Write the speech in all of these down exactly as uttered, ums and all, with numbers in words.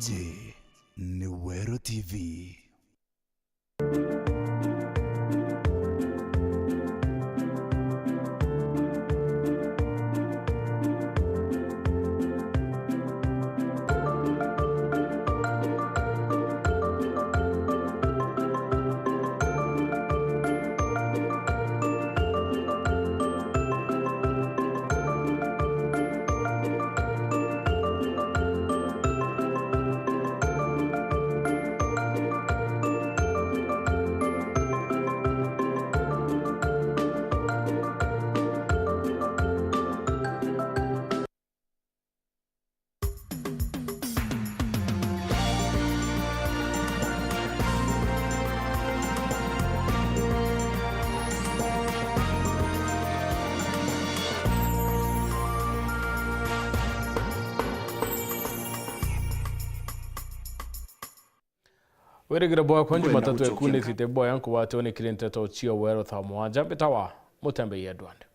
Iji ni Weru T V. Wirigiro bwakwa, Nkwenda Jumatatu eku gucokia nka- nitite boya nkugwate unikire nteto cia Weru thaa mugwanja, mbitawa Mutembei Edward.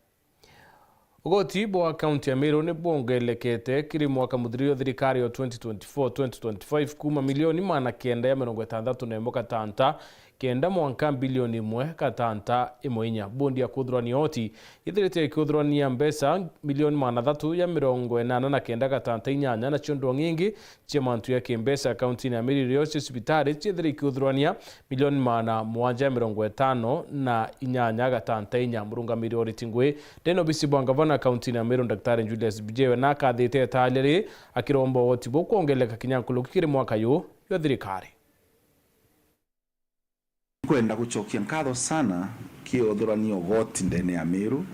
Ugoti bwa kaunti ya Meru ni bwongelekete kiri mwaka muthirire wa thirikari ya twenty twenty-four twenty twenty-five kuuma milioni magana kenda ya mirongo itantatu na imwe gatanta kenda mwanka bilioni imwe gatanta imwe inya. Bondi ya kuthurania ugoti ithirite ikiuthurania mbeca milioni magana athatu ya mirongo inana na kenda gatanta inyanya, nacio ndwang'i ingi cia mantu ya kimbeca kauntini ya Meru irio cia cibitari ciethire ikiuthurania milioni magana mugwanja ya mirongo itano na inyanya gatanta inya. Murungamiri wa uriti ngui ndene obisi bwa ngavana kauntini ya Meru, Daktari Julius Bijewe, nakathite etalia ri akiromba ugoti buu kwongeleka kinya nkuruki kiri mwaka yu jwa thirikari. Nkwenda gucokia nkatho sana ki uthurania ugoti ndene ya Meru.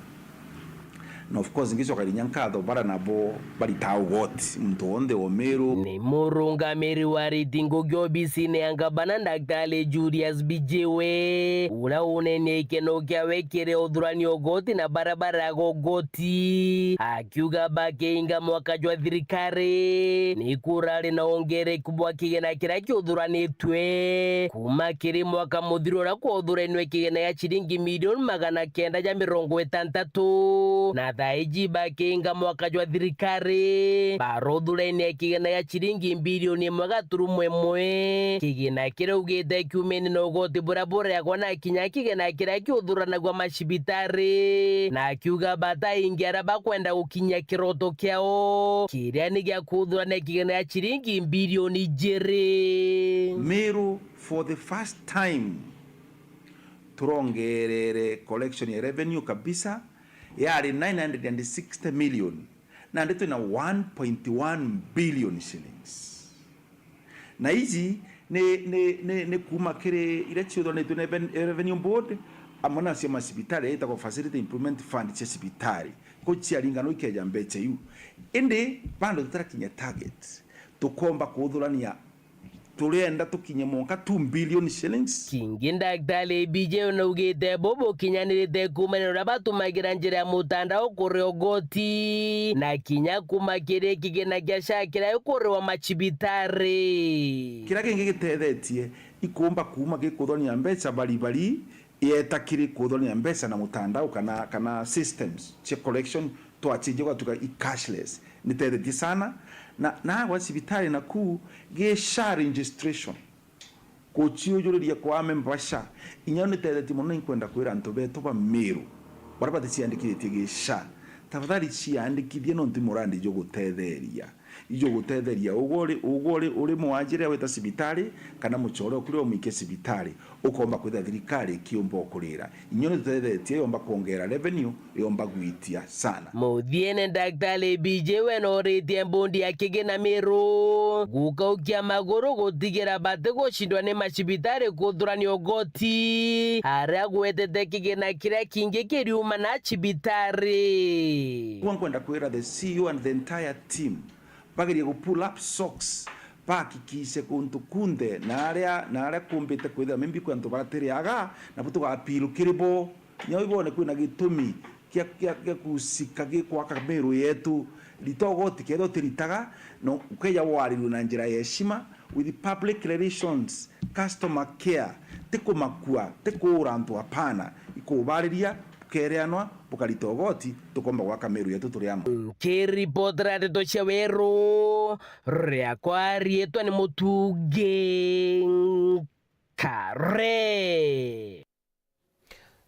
Na of course, ngicokagiria nkatho bara nabo baritaa ugoti, muntu wonthe wa Meru. Ni murungamiri wa riti ngugi obisine ya ngavana, Daktari Julius Bijewe, uria unenie ikeno kiawe kiri uthurania ugoti na bara baraga ugoti, akiuga bakiinga mwaka jwa thirikari ni kurari na ongereku bwa kigina kiria kiuthuranitue kuuma kiri mwaka muthiru uria kwathuranwe kigina gia ciringi milioni magana kenda ja mirongo itantatu, na thaa iji bakiinga mwaka jwa thirikari baruthurania kigina gia ciringi bilioni imwe gaturumo imwe, kigina kiria augite kiumene na ugoti buria bureagwa na kinya kigina kiria kiuthuranagua macibitari, na akiuga bataingi aria bakwenda gukinyia kiroto kiao kiria ni gia kuthurania kigina gia ciringi bilioni ijiri. Meru, for the first time, turongerere collection ya revenue kabisa, yari nine hundred and sixty million, nandi twina one point one billion shillings. Na iji ni, ni, ni, ni kuuma kiri iria ciuthuranitue ni Reven-, Revenue Board, amwe na cia macibitari, iria itagwo Facility Improvement Fund cia cibitari. Ko ciaringana ikeja mbeca iu. Indi bado tutarakinya target, tukomba kuthurania, turenda tukinye mwanka two billion shillings. Kingi Daktari Bijewe naugite bo bukinyanirite kuumania na uria batumagira njira ya mutandao kuria ugoti, na kinya kuuma kiri kigina gia SHA kiria gikuriwa macibitari. Kiria kingi gitethetie, ikumba kuuma gikuthurania mbeca bari bari, yeeta kiri kuthurania mbeca na mutandao kana, kana systems cia collection, twacenjia gwatuika i cashless. Nitethetie sana. Na, na gwa cibitari naku, gi SHA registration, kuciujuriria kwa amemba ba SHA, inya nitethetie mono. Inkwenda kwira antu betu ba Meru, baria baticiandikithitie gi SHA, tafadhali ciandikithie, nontu i murandi jugutetheria. Ijugutetheria ugwe uri, ugwe uri, uri mwanjire wita cibitari, kana mucore okuria umuikia cibitari, ukomba kwithira thirikari ikiumba ukurira. Inya nitutethetie, yomba kwongera revenue, yomba gwitia sana. Muthiene, Daktari Bijewe noritie mbondi ya kigina Meru gukaukia maguru gutigira batigucindwa ni macibitari kuthurania ugoti, aria agwetete kigina kiria kingi kiriuma na cibitari. Kwa nkwenda kwira the C E O and the entire team, bagerie gu pull up socks, bahakikishe kuntu kunthe na aria, na aria kumbite kwithira maybe kwi antu baratiriaga, nabo tuga appeal kiri bo. Nyau ibone kwina gitumi kia, kia, kia kusika gikwaka Meru yetu. Rita ugoti kethira utiritaga, no ukeja warirue na njira ya heshima, with public relations, customer care, ti kumakua, ti kuura antu, hapana, ikubariria. bukereanwa, bukarita ugoti, tukomba gwaka Meru yetu turi amwe. Nkiripotera ndeto cia Weru, riakwa riitwa ni Mutungi Nkare.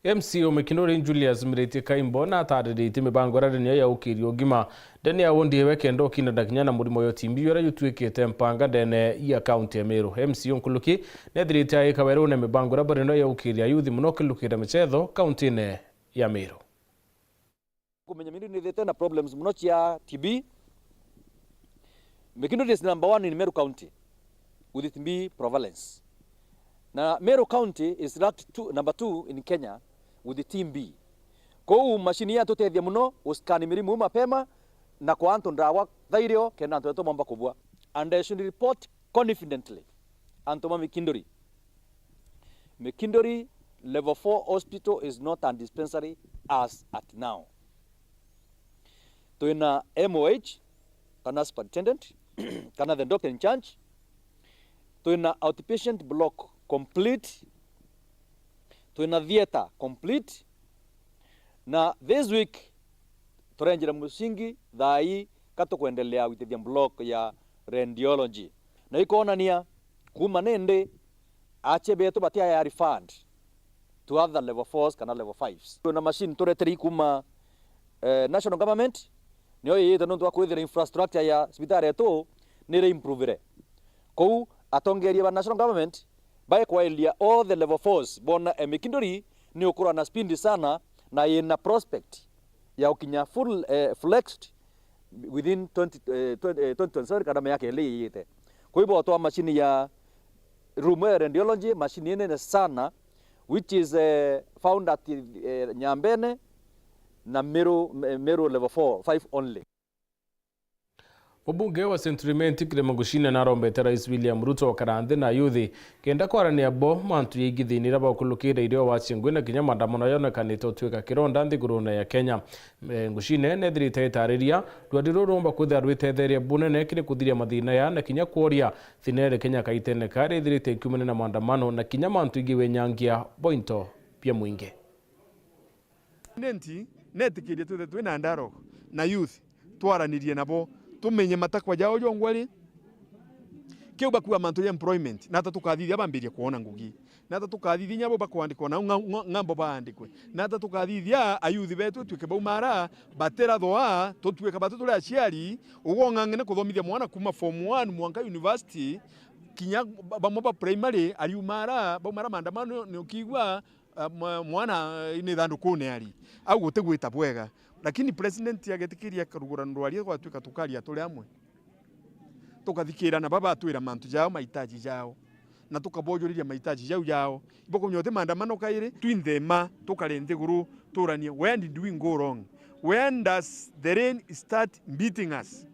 M C O Mikinduri Julius Miritie Kaimbo na atariritie mibango iria ri nio ya ukiria ugima ndene ya wondi ewe kenda ukinda na kinya na murimo yo T B uria jutuikite mpanga ndene ya kaunti ya Meru. M C O Nkuluki nethirite aika werune mibango iria bari nio ya ukiria ayuthi muno kilukira michetho kauntine ya Meru. Kumenya Meru nithite na problems muno cia T B. Mikinduri is number one in Meru County with T B prevalence. Na Meru County is ranked two, number two in Kenya with T B. Kou machine ya tutethia muno uscan mirimu mapema na kwa antu ndawa thairio kenda antu betu momba kubua. And I should report confidently, antu ma Mikinduri. Mikinduri level four hospital is not a dispensary as at now. Twina M O H, kana superintendent, kana the doctor in charge. Twina outpatient block complete. Twina theatre complete. Na this week, turenjira musingi thaa ii ka tukwendelea gwitithia block ya radiology. Na ikonania kuma nindi achie betu batiaya referred to other level fours kana level fives. Twina machine tureteri kuma, eh, national government, nio yiyite nontu wa kwithira infrastructure ya cibitari yetu nire improvire. Kou atongeria ba national government baekwailia all the level fours bona, eh, Mikinduri ni ukura na speed sana na ina prospect ya ukinya full, eh, flexed within twenty, eh, twenty, eh, twenty twenty-seven kana miaka ili iyite. Kwa hivyo, twa machine ya room ya radiology, machine inene sana, which is, eh, found at, eh, Nyambene na Meru, Meru level four, five only. Mubunge wa Central Imenti Kirima Ngucine narombete Rais William Ruto akara nthi na ayuthi kenda kwarania bo mantu jaingi thiini iria baukulukire irio wa ciengwi na kinya maandamano yonekanite utuika kironda nthigurune ya Kenya. Eh, Ngucine nethirite itariria rwandi ruru rumba kwithira rwitetheria bunene kiri kuthiria mathina ya na kinya kworia thina iria Kenya kaitene ka rithirite ikiumania na maandamano na kinya mantu ingi winyangia bwa into bia mwingi. Nenti netikirie twithe twina dialogue na youth, twaranirie nabo, tumenye matakwa jao jongwa ri, kiu bakua mantu ja employment, nata tukathithia bambirie kwona ngugi, nata tukathithia inya bo bakwandikwa nau ng'a-, ng'a-, ng'ambo baandikwe, nata tukathithia ayuthi betu tuike baumara batirathwa, tutuika batu turi aciari, ugong'ang'ene kuthomithia mwana kuma form one mwanka university, kinya ba-, bamwe ba primary ariumara, baumara maandamano ni ukigua, ah, mwa-, mwana, eh, ni thandukune ari. Au gutigwita bwega. Lakini president agetikiria akarugura ndwari gwatuika tukaria turi amwe. Tukathikirana baba atwira mantu jao, mahitaji jao. Na tukabojuriria mahitaji jau jao. Ibokumenya uti maandamano kairi, twinthe ma, tukare nthiguru, turanie, where did we go wrong? When does the rain start beating us?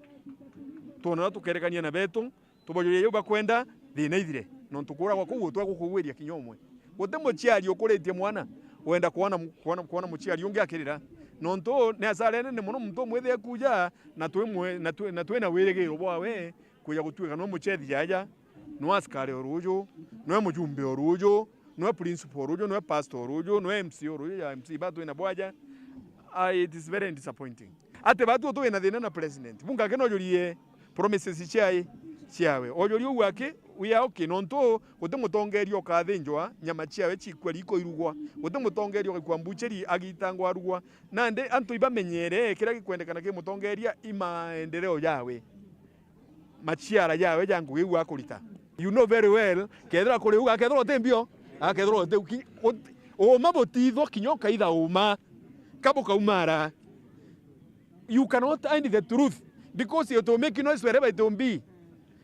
Twona tukerekania na betu, tubojoria jau bakwenda, thina ithire. Nontu kuuragwa kuu gutwa gukugwiria kinya umwe. Guti muciari ukuritie mwana wenda kwona mu-, kwona, kwona muciari ungi akirira. Nontu ni asara inene mono muntu umwithie kuja na twi mwe-, na twi, na twina wirigiro bwawe kwija gutuika nwe muchethi jaja, nwe askari o ruju, nwe mujumbe o ruju, nwe principal o ruju, nwe pastor o ruju, nwe M C A o ruju, ya M C A ba twina bwaja. Ah, it is very disappointing. Ati batu twina thina na president. Bunga kenojurie promises ciae, ciawe. Ojuria uu aki, we are okay, nontu guti mutongeria ukathinjwa, nyama ciawe cikua riko irugwa. Guti mutongeria ugakua mbucheri agitangwa arugwa. Nandi antu ibamenyere kiria gikwendekana ki mutongeria i maendeleo jawe. Maciara jawe ja ngugi iu akurita. You know very well, kethira kuri uga, kethira uti mbio, akethira uti ki-, ut-, uma butithwa kinya ukaitha uma. Kabukaumara. You cannot hide the truth because it will make noise wherever it will be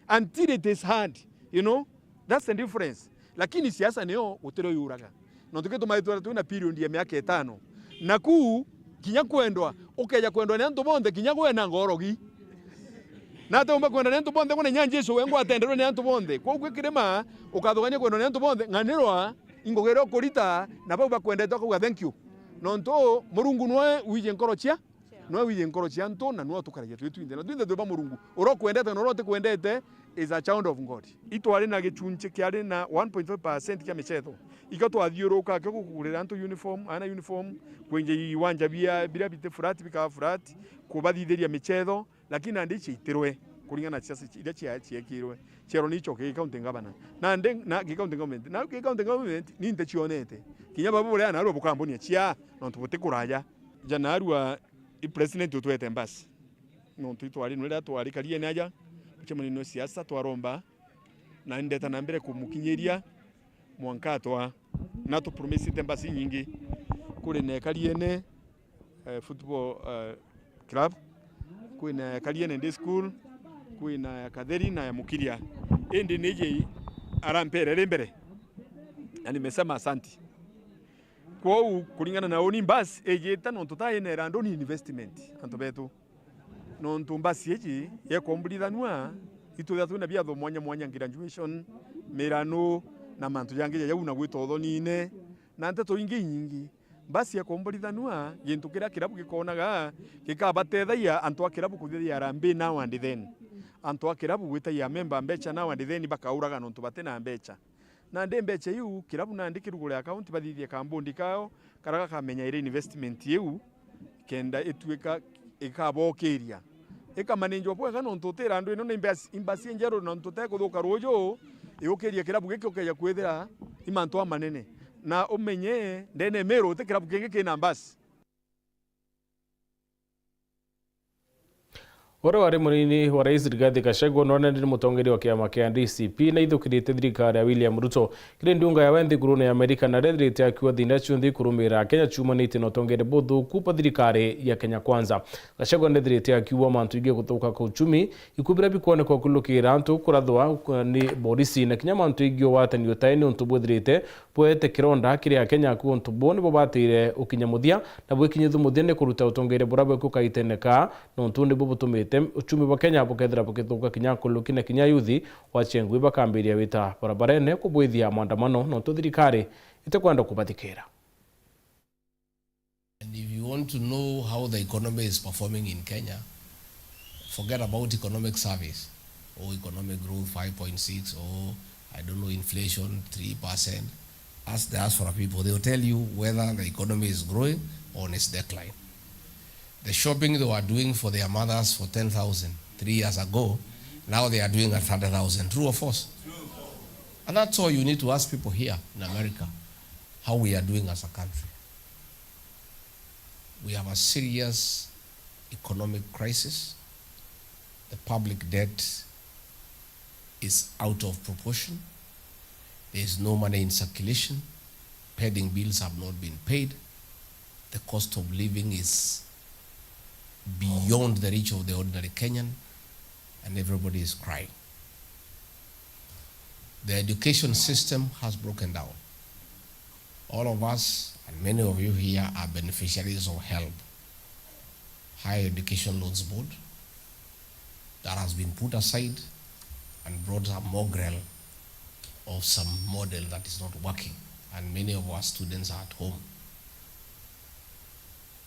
until it is heard, you know. That's the difference. Lakini siasa nio gutirio yuraga. Nontu gituma itwara twina period ya miaka itano. Na kuu, kinya kwendwa, ukeja kwendwa ni antu bonthe, kinya gwe na ngorogi. Na ataumba kwendwa ni antu bonthe, gwe na inya Jesu we ngwatenderwe ni antu bonthe. Kwou gwi kirima, ukathugania kwendwa ni antu bonthe, ng'anirwa, ingugi iria ukurita, na bau bakwendete ukauga thank you. Nontu Murungu nwe wiji nkoro cia Nwe wiji nkoro cia antu na nwe utukaragia twi twinthe. Na twinthe twi ba Murungu. Uria ukwendete na uria utikwendete, is a child of God. Itwari na gichunchi kiari na one point five percent kia michetho. Ikio twathiuruka kio kugurira antu uniform, ana uniform, kwenja iwanja bia, biria biti flat, bikaba flat, kubathithiria michetho, lakini nandi ciaitirwe kuringana na ciaca iria cia-, ciekirwe. Ciero ni icoke gi county governor. Nandi, na gi county government. Na gi county government, ni nte cionete. Kinya baba buria narua bukambonia cia, nontu butikuraja. Ja narua, i president utwete mbasi. Nontu itwari riria twari kariene aja, mucemanio wa siasa twaromba, na ndeta na mbere kumukinyiria mwanka atwa, na tupromisite mbasi nyingi. Kuri na Kariene, eh, football, eh, club, kwi na ya Kariene Day School, kwi na ya Katheri na ya Mukiria. Indi niji arampere ri mbere, na nimesema asanti. Kwou, kuringana na uni, mbasi ijite nontu ta ina iranduni investment, antu betu. Nontu mbasi iji yekomborithanua, itwithira twina biatho mwanya mwanya, graduation, miranu, na mantu jangi ja jau, na gwita uthonine, na nteto ingi inyingi. Mbasi yekomborithanua, gintu kiria kirabu gikonaga gikabatethagia antu a kirabu kuthithia harambee now and then. Antu a kirabu gwitagia memba mbecha now and then bakauraga nontu batina mbecha. Nandi mbecha iu, kirabu nandi kirugure account, bathithie kambundi kao, karia gakamenya iri investment iu, kenda ituika ikabokiria. Ikamanenjwa bwega nontu utira andu ino ni imbasi, imbasi injeru nontu tekuthuka ruju, iukirie kirabu giki ukeja kwithira i mantu amanene. Na umenye, ndene Meru uti kirabu kingi kina mbasi. Uria wari munini wa Rais Rigathi Gachagua noonene ni mutongeria wa kiama kia D C P na ithukirite thirikari ya William Ruto. Kiri ndiunga yawe nthigurune ya Amerika, na rethirite akiuga thinda cionthe ikurumira Kenya ciumanite na utongeria buthuku bwa thirikari ya Kenya Kwanza. Gachagua nethirite akiuga mantu ingi guthuka kwa uchumi, iku biria bikwoneka ukulukira antu kurathwa ni borisi, na kinya mantu ingi ugwatani utaini untu bwithirite bwete kironda kiri Akenya, ku untu buu nibo batire ukinya muthia, na bwikinyithu muthia ni kuruta utongeria buria bwikuka iteneka, nontu nibu butumite uchumi bwa Kenya bukethira bukithuka kinya nkuluki, na kinya yuthi wa Chengui bakambiria wita barabarene kubwithia maandamano, nontu thirikari itikwenda kubathikira. And if you want to know how the economy is performing in Kenya, forget about economic surveys. Oh, economic growth five point six, oh, I don't know, inflation three percent. Ask diaspora people, they will tell you whether the economy is growing or on its decline. The shopping they were doing for their mothers for ten thousand three years ago, now they are doing at thirty thousand. True or false? And that's all you need to ask people here in America, how we are doing as a country. We have a serious economic crisis. The public debt is out of proportion. There is no money in circulation. Pending bills have not been paid. The cost of living is beyond the reach of the ordinary Kenyan, and everybody is crying. The education system has broken down. All of us, and many of you here, are beneficiaries of HELB, Higher Education Loans Board, that has been put aside and brought a mongrel of some model that is not working, and many of our students are at home.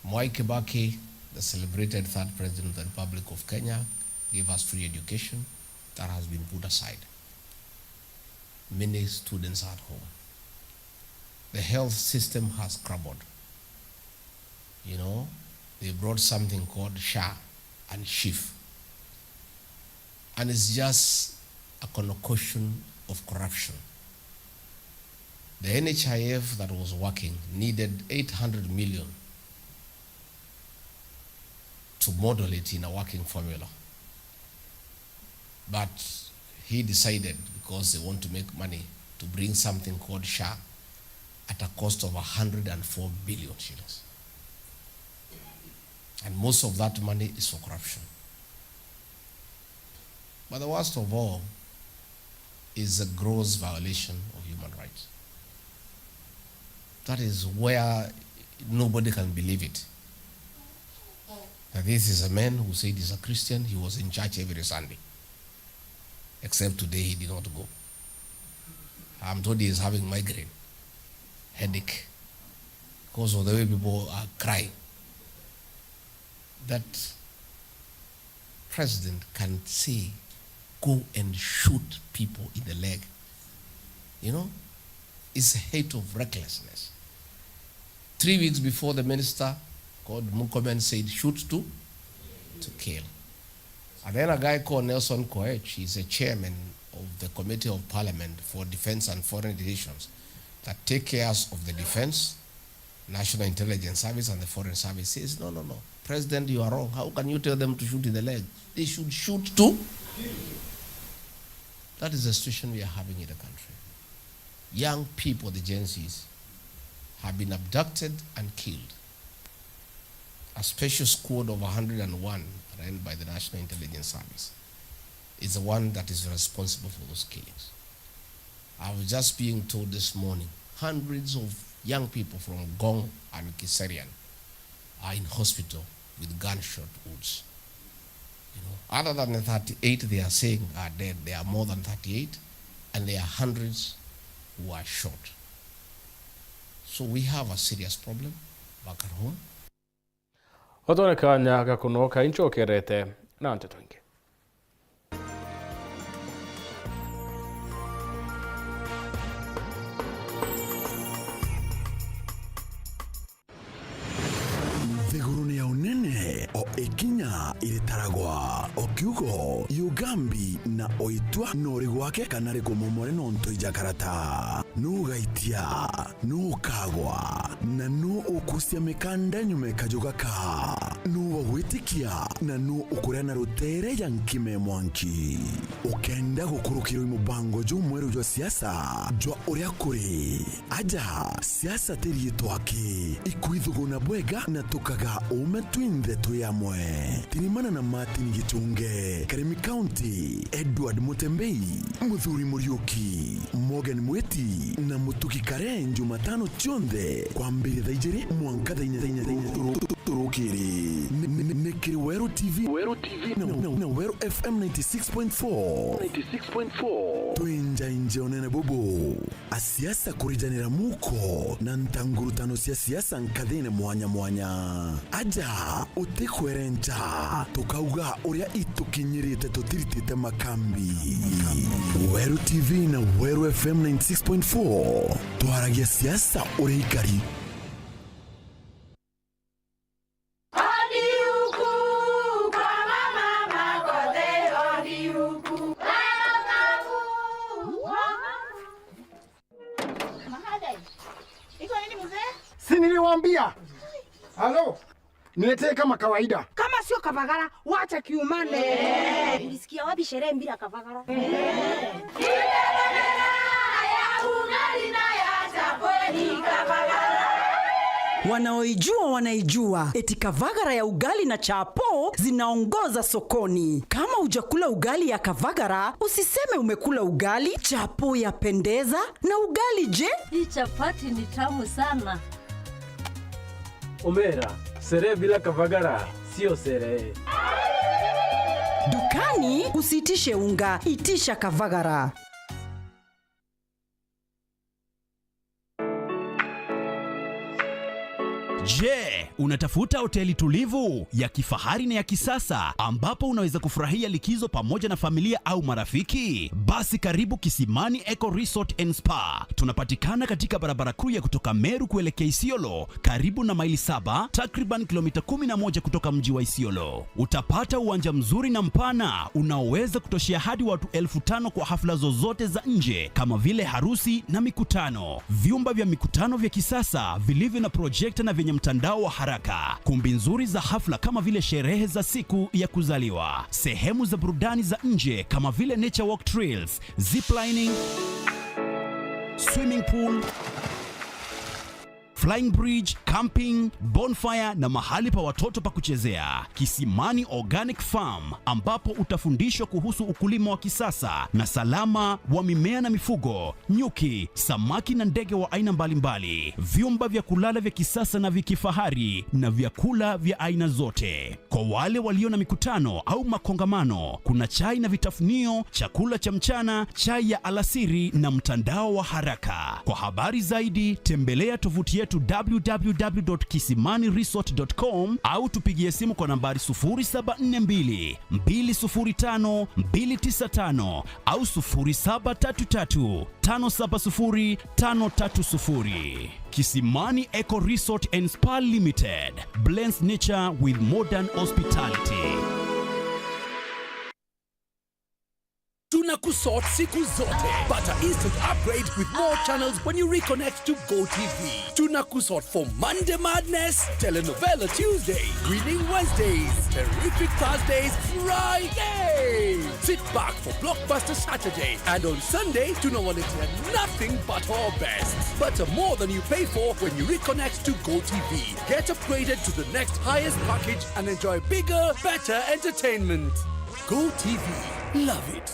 Mwai Kibaki, the celebrated third president of the Republic of Kenya, gave us free education. That has been put aside. Many students are at home. The health system has crumbled. You know, they brought something called SHA and SHIF. And it's just a concoction of corruption. The NHIF that was working needed eight hundred million to model it in a working formula. But he decided, because they want to make money, to bring something called SHA at a cost of a hundred and four billion shillings. And most of that money is for corruption. But the worst of all is a gross violation of human rights. That is where nobody can believe it. That this is a man who said he's a Christian, he was in church every Sunday. Except today he did not go. I'm told he is having migraine, headache, because of the way people are crying. That president can say go and shoot people in the leg. You know, it's a height of recklessness. Three weeks before, the minister called Murkomen said, "Shoot to, to kill." And then a guy called Nelson Koech, he's a chairman of the Committee of Parliament for Defense and Foreign Relations that take cares of the defense, National Intelligence Service and the Foreign Service, says, "No, no, no. President, you are wrong. How can you tell them to shoot in the leg? They should shoot to." That is the situation we are having in the country. Young people, the Gen Zs, have been abducted and killed. A special squad of a hundred and one, run by the National Intelligence Service, is the one that is responsible for those killings. I was just being told this morning, hundreds of young people from Ngong and Kiserian are in hospital with gunshot wounds. You know, other than the thirty-eight they are saying are dead, there are more than thirty-eight, and there are hundreds who are shot. So we have a serious problem back at home. Otone kanya ga kunoka, incokerete na nteto ingi. Nthigurune ya unene, o ikinya iritaragwa, o kiugo, yugambi na o itua no ri gwake kana ri kumomore nontu ijakarata. Nu ugaitia, nu ukagwa, na nu ukucia mikanda nyuma ikajuga ka? Nu ugwitikia, na nu ukuria na rutere ya nkima ya mwanki? Ukenda gukurukirwa i mubango jumweru jwa siasa jwa uria kuri? Aja, siasa ti riitwa ki, ikwithuguna bwega na tukaga uume twinthe twi amwe. Tirimana na Martin Gichunge, Karemi County, Edward Mutembei, Muthuri Muriuki, Morgan Mwiti na Mutuki Karen, Jumatano cionthe kwambiria thaa ijiri mwanka thaa inya, thaa inya, thaa inya turu-, turukiri. Ni, ni, ni, ni kiri Weru T V. Weru T V na, na, na Weru F M ninety six point four. Ninety six point four. Twinjainje unene bubu. Asiasa kurijanira muko na ntangurutano cia siasa nkathine mwanya mwanya. Aja, utikwerenca, tukauga uria itukinyirite tutiritite makambi. Weru T V na Weru F M ninety six point four, twaragia siasa uria ikari. Iko nini mzee? Si niliwaambia? Halo? Niletee kama kawaida. Kama sio kavagara, wacha kiumane. Ulisikia wapi sherehe bila kavagara? Wanaoijua wanaijua, eti kavagara ya ugali na chapo zinaongoza sokoni. Kama hujakula ugali ya kavagara, usiseme umekula ugali. Chapo yapendeza, na ugali je? Hii chapati ni tamu sana. Omera, sherehe bila kavagara sio sherehe. Dukani usiitishe unga, itisha kavagara. Je, unatafuta hoteli tulivu, ya kifahari na ya kisasa ambapo unaweza kufurahia likizo pamoja na familia au marafiki? Basi karibu Kisimani Eco Resort and Spa. Tunapatikana katika barabara kuu ya kutoka Meru kuelekea Isiolo, karibu na Maili Saba, takriban kilomita kumi na moja kutoka mji wa Isiolo. Utapata uwanja mzuri na mpana unaoweza kutoshea hadi watu elfu tano kwa hafla zozote za nje kama vile harusi na mikutano. Vyumba vya mikutano vya kisasa vilivyo na projekta na vyenye mtandao wa haraka. Kumbi nzuri za hafla kama vile sherehe za siku ya kuzaliwa. Sehemu za burudani za nje kama vile nature walk trails, ziplining, swimming pool, flying bridge, camping, bonfire na mahali pa watoto pa kuchezea. Kisimani Organic Farm, ambapo utafundishwa kuhusu ukulima wa kisasa na salama wa mimea na mifugo, nyuki, samaki na ndege wa aina mbalimbali, vyumba vya kulala vya kisasa na vya kifahari na vyakula vya aina zote. Kwa wale walio na mikutano au makongamano, kuna chai na vitafunio, chakula cha mchana, chai ya alasiri na mtandao wa haraka. Kwa habari zaidi, tembelea tovuti yetu to w w w dot kisimani resort dot com au tupigie simu kwa nambari sufuri saba nne mbili, mbili sufuri tano, mbili tisa tano au sufuri saba tatu tatu, tano saba sufuri, tano tatu sufuri. Kisimani Eco Resort and Spa Limited blends nature with modern hospitality. Tunakusort siku zote. Pata instant upgrade with more channels when you reconnect to Go T V. Tunakusort for Monday Madness, Telenovela Tuesday, Winning Wednesdays, Terrific Thursdays, Friday. Sit back for Blockbuster Saturday, and on Sunday, tunawaletea nothing but our best. Pata more than you pay for when you reconnect to Go T V. Get upgraded to the next highest package and enjoy bigger, better entertainment. Go T V. Love it.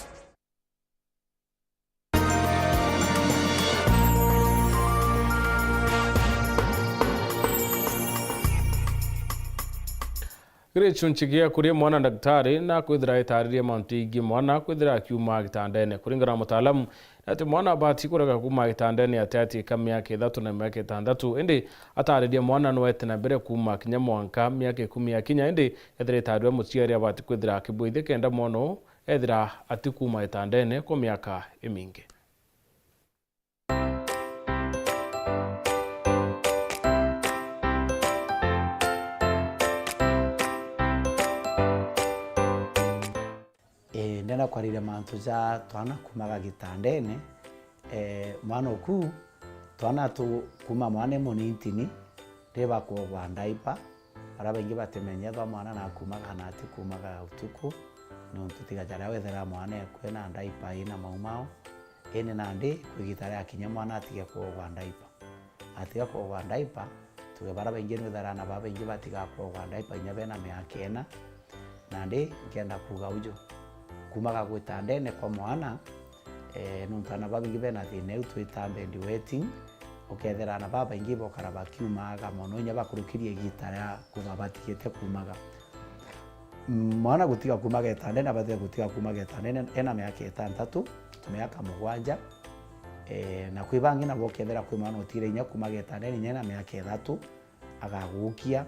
Kiri gicunci gia kuria mwana, ndagitari na kwithira itaaririe mantu jaingi mwana kwithira akiuma gitandene. Kuringana na mutaalamu, ni ati mwana abati kurega kuuma gitandene ati atiika miaka ithatu na miaka itantatu, indi ataariria mwana no ete na mbere kuuma kinya mwanka miaka ikumi yakinya, indi ethira itaariria muciari abati kwithira akibwithia kenda mwana uu ethira atikuuma gitandene kwa miaka imingi. Ii, ndenda kwariria mantu ja twana kuumaga gitandene. Ee, mwana uku, twana tu, kuuma mwana e munintini, riria bakuogwa ndaipa, baria baingi batimenye ethwa mwana nakuumaga kana atikuumaga utuku, niuntu tiga jaria wethira mwana eku ena ndaipa ina maumao, indi nandi kwi igita riakinya mwana atige kuogwa ndaipa. Atiga kuogwa ndaipa, tuge baria baingi nwithira aana babaingi batiga kuogwa ndaipa inya bena miaka ina, nandi nkenda kuuga uju, kuumaga gwitandene kwa mwana, ee, niuntu aana babaingi bena thina iu twita bedwetting, ukethira aana babaingi bokara bakiumaga mono inya bakurukirie igita ria kuuga batigite kuumaga. Mm, mwana gutiga kuuma getandene, abatire gutiga kuuma getandene ena miaka itantatu, miaka mugwanja. Eh, na kwi bangi nabo ukethira kwi mwana utire inya kuuma getandene inya ena miaka ithatu, agagukia,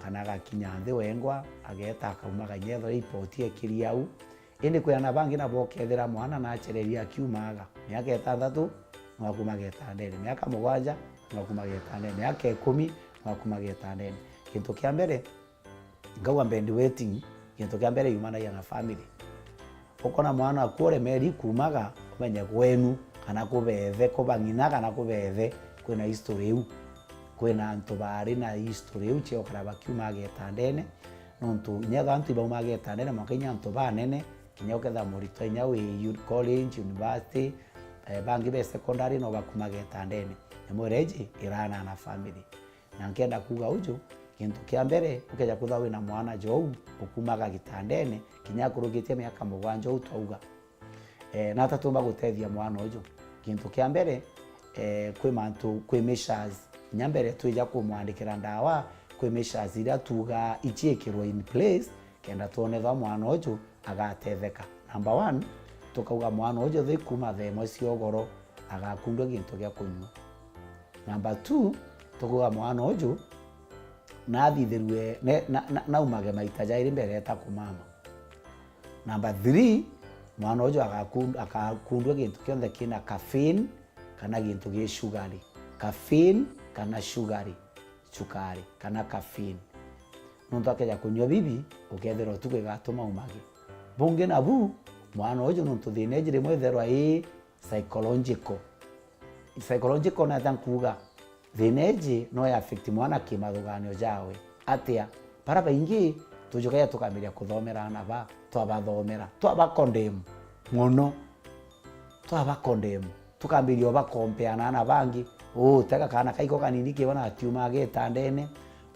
kana agakinya nthi wengwa, ageeta akaumaga inya ethirwa ipoti ekiri au. Indi kwi aana bangi nabo ukethira mwana nachereria akiumaga, miaka itantatu, no akuuma getandene, miaka mugwanja, no akuuma getandene, miaka ikumi, no akuuma getandene. Gintu kia mbere, Nkauga bedwetting, gintu kia mbere yumanagia na family. Ukona mwana aku uremeri kuumaga, umenye gwenu, kana kubethe, kuba ng'ina kana kubethe, kwina history iu. Kwina antu baari na history iu cia ukara bakiumaga getandene, nontu inya ethwa antu ibaumaga getandene, mwanka inya antu banene, kinya ukethira muritwa inya wi u-, college, university, eh, bangi be secondary no bakuumaga getandene. Nyamwira iji iraana na family. Na nkenda kuuga uju, gintu kia mbere, ukeja kwithirwa wina mwana jou ukumaga gitandene, kinya akurukitie miaka mugwanja uu twauga, eh, nata tuumba gutethia mwana uju? Gintu kia mbere, eh, kwi mantu, kwi measures. Kinya mbere twija kumwandikira ndawa, kwi measures iria tuuga iciikirwe in place, kenda twone ethwa mwana uju agatetheka. Number one, tukauga mwana uju thi kuuma thaa imwe cia ugoro agakundua gintu gia kunyua. Number two, tukauga mwana uju nathithirue, ne-, na, na, naumage maita jairi mbere eta kumama. Number three, mwana uju agakund-, agakundua gintu kionthe kina caffeine kana gintu gi sugary. Caffeine kana sugary. Cukari, kana caffeine. Nontu akeja kunyua bibi, ukethirwa utuku igatuma umage. Bungi nabu, mwana uju nontu thina iji rimwe itherwa i psychological. Psychological nata nkuuga, thina iji no ya affect mwana kimathuganio jawe. Atia? Bara baingi tujukagia tukambiria kuthomera aana ba, twabathomera, twaba condemn mono. Twaba condemn, tukambiria uba compare na aana bangi. Uu, tega kaana kaiko kanini kiba na atiumaga gitandene.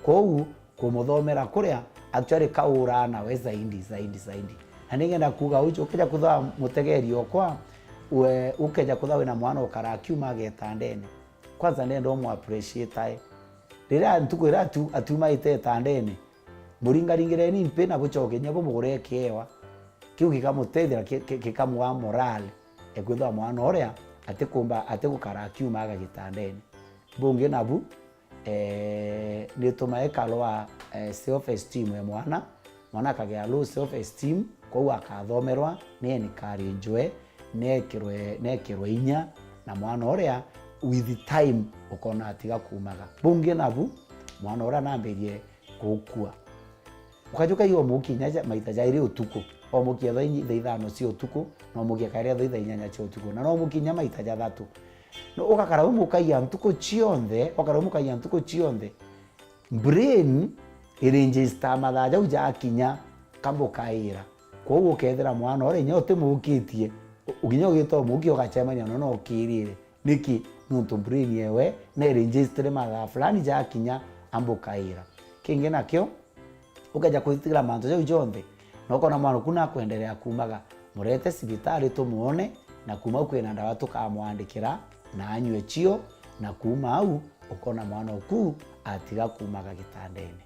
Kwou, kumuthomera kuria, actually kauraa nawe zaidi, zaidi, zaidi. Na ningenda kuuga uju, ukija kwithirwa mutegeri okwa, we, ukeja kwithirwa wina mwana ukara akiuma gitandene. Kwanza ndenda umu appreciate ae. Riria ntuku iria atu-, atiumaite gitandene, muringaringireni mpi na bucoke inya bumugurire kiewa. Kiu gikamutethia, ki-, ki-, gikamwaa morale, ekwithirwa mwana uria atikumba, atigukara akiumaga gitandene. Bungi nabu, eh, nitumae karwa, eh, self esteem ya mwana. Mwana akagea low self esteem, kwou akathomerwa, ni encouragwe, nekirwe, nekirwe inya, na mwana uria with time ukona atiga kumaga. Bungi nabu, mwana uria nambirie gukua. Ukajuka iyo umukinya ja-, maita jairi utuku. Omukia thaa inyi-, thaa ithano cia utuku, na umukia kairi thaa inyanya cia utuku, na no umukinya maita jathatu. No ugakara umukagia ntuku cionthe, ukara umukagia ntuku cionthe. Brain iregister mathaa jau jakinya kambukaira. Kwou ukethira mwana uria inya utimukitie, u-, ukinya ugita umukia ugacemania no no ukirire. Niki? Nontu brain yewe na iregister mathaa fulani jakinya ambukaira. Kingi nakio, ukeja kwitigira mantu jau jonthe, na ukona mwana uku nakwenderea kumaga, murete cibitari tumuone, na kuma au kwina ndawa tukamwandikira, na anyue cio, na kuma au ukona mwana uku atiga kumaga gitandene.